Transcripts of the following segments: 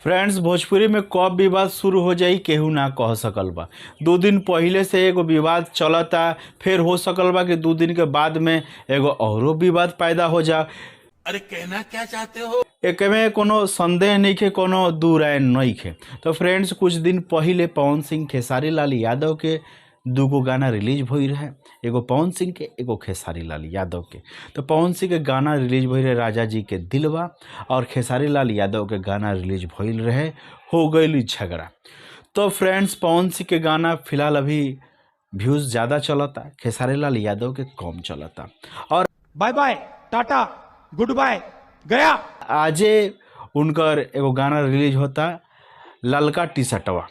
Friends, Bhojpuri में कब विवाद शुरू हो जाई केहू ना कह सकल बा। 2 दिन पहिले से एगो विवाद चलता, फिर हो सकल बा कि 2 दिन के बाद में एगो औरो विवाद पैदा हो जा। अरे कहना क्या चाहते हो? एक में कोनो संदेह नहीं खे, कोनो दू राय नहीं खे। तो फ्रेंड्स, कुछ दिन पहले पवन सिंह खेसारी लाल यादव के 2 गाना रिलीज भइल रहे, एगो पवन सिंह के, एगो खेसारी लाल यादव के। तो पवन सिंह के गाना रिलीज भइल रहे राजा जी के दिलवा, और खेसारी लाल यादव के गाना रिलीज भइल रहे हो गई झगड़ा। तो फ्रेंड्स, पवन सिंह के गाना फिलहाल अभी व्यूज़ ज़्यादा चलता, खेसारी लाल यादव के कम चलता। और bye bye tata good bye गया। आजे उनकर एगो गाना रिलीज होता ललका टी शर्टवा।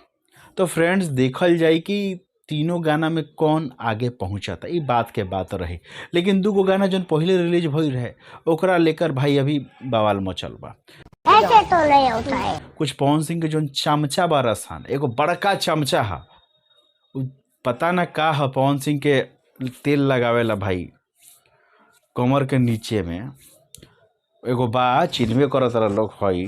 तो फ्रेंड्स, देखल जाए कि तीनों गाना में कौन आगे पहुंचता, ये बात के बात रही। लेकिन 2 गाना जौन पहले रिलीज भइल रहे ओकरा लेकर भाई अभी बवाल मचल बा। ऐसे तो नहीं होता है। कुछ पवन सिंह के जौन चमचा बा रसान, एगो बड़का चमचा हा, पता ना का हा, पवन सिंह के तेल लगावेला भाई कमर के नीचे में एगो बा, चिन्हबे करत रह लोग हई।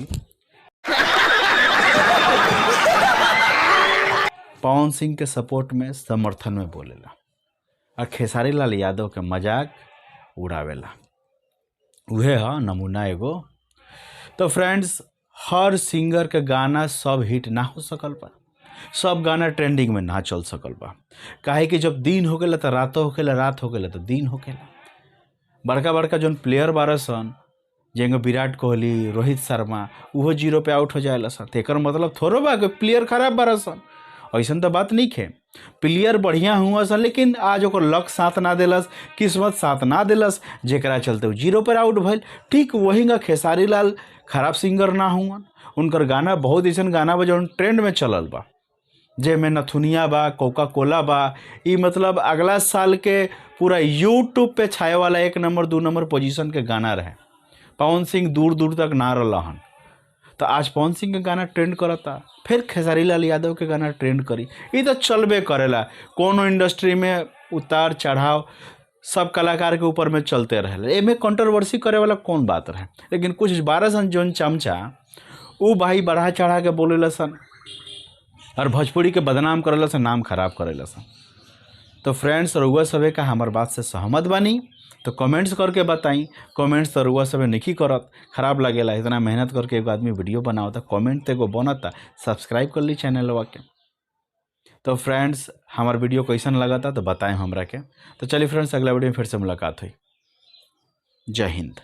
पवन सिंह के सपोर्ट में, समर्थन में बोलेला और खेसारी लाल यादव के मजाक उड़ावेला, उहे ह नमूना एगो। तो फ्रेंड्स, हर सिंगर के गाना सब हिट ना हो सकल बा, सब गाना ट्रेंडिंग में ना चल सकल बा। काहे कि जब दिन हो गेला तो रात हो गेला, रात हो गेला तो दिन हो गेला। बड़का बड़का जोन प्लेयर बारह सन, जेंगे विराट कोहली, रोहित शर्मा, उहो 0 पे आउट हो जाएला सन। तो एकर मतलब थोड़ो बा कि प्लेयर खराब बारह सन, ऐसा तो बात नहीं है। प्लेयर बढ़िया हुआ सन, लेकिन आज ओकर लक साथ ना देलस, किस्मत साथ ना देलस, जेकरा चलते 0 पर आउट भइल। ठीक वही का खेसारी लाल खराब सिंगर ना हुआ, उनकर गाना बहुत ऐसा गाना बा जौन ट्रेंड में चलल बा, जेमे नथुनिया बा, कोका कोला बा, ई मतलब अगला साल के पूरा यूट्यूब पे छाए वाला 1 नंबर 2 नंबर पोजीशन के गाना रहे। पवन सिंह दूर दूर तक ना रहन, तो आज पवन सिंह के गाना ट्रेंड करता, फिर खेसारी लाल यादव के गाना ट्रेंड करी। ये तो चलबे करेला, कोनो इंडस्ट्री में उतार चढ़ाव सब कलाकार के ऊपर में चलते रहे, एमे कंट्रोवर्सी करे वाला कौन बात रहे। लेकिन कुछ 12 सन जोन चमचा उ भाई बढ़ा चढ़ा के बोलेला सन और भोजपुरी के बदनाम करेला सन, नाम खराब करेला सन। तो फ्रेंड्स, रउआ सभे का हमार बात से सहमत बानी तो कमेंट्स करके बताई। कमेंट्स तो रउआ सभे नहीं करत, खराब लगेला। इतना मेहनत करके एगो आदमी वीडियो बनावता, कमेंट तो एगो बनता, सब्सक्राइब कर ली चैनलवा के। तो फ्रेंड्स, हमार वीडियो कैसन लगता तो बताएं हमरा के। तो चलिए फ्रेंड्स, अगला वीडियो में फिर से मुलाकात हुई। जय हिंद।